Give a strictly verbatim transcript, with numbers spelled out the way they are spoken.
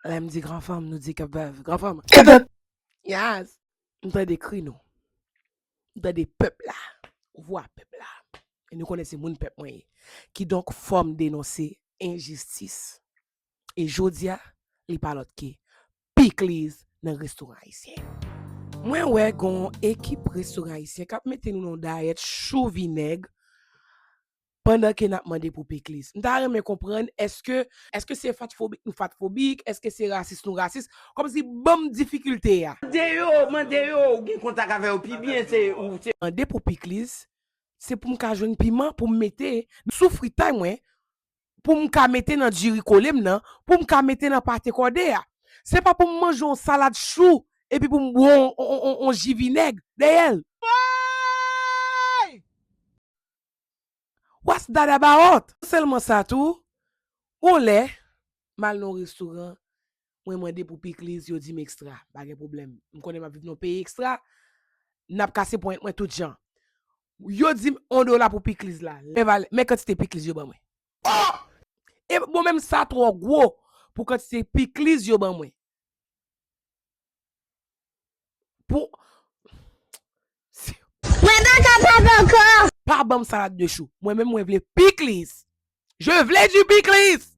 Lè m di gran fanm, nou di kèpèv. Gran fanm. Kèpèv. Yes. M tande kri nou. M tande pèp la. Vwa pèp la. E nou konnen se moun pèp mwen ye. Kidonk, fò m denonse enjistis. E jodi a, li pa lòt ke pikliz nan restoran ayisyen. Mwen wè gon ekip restoran ayisyen k ap mete nou nan dayèt chou vinèg pandan ke n ap mande pou pikliz. M ta renmen konprann, èske, èske se fatfobik nou fatfobik, èske se rasis nou rasis, kòmsi ban m difikilte a. Mande yo, mande yo, ou gen kontak avè yo pi byen, se ou se. Mande pou pikliz, se pou m ka jwenn piman pou m mete sou fritay mwen, pou m ka mete nan diri kole m nan, pou m ka mete nan pate kòde a. Se pa pou m manje yon salad chou epi pou m bwè yon, yon, yon, yon ji vinèg dèyè l. What's that about? Sèlman sa tou, gon lè, m al nan yon restoran, mwen mande pou pikliz, yo di m ekstra, pa gen pwoblèm. M konnen m ap viv nan yon peyi ekstra, n ap kase ponyèt mwen tout jan. Yo di m yon dola pou pikliz la. Men valè, men kantite pikliz yo ban mwen. Oh! E bon, menm sa twò gwo pou kantite pikliz yo ban mwen. Pou. Mwen pa kapab ankò! Pa ban m salad de chou. Mwen menm, mwen vle pikliz. Je vle du pikliz!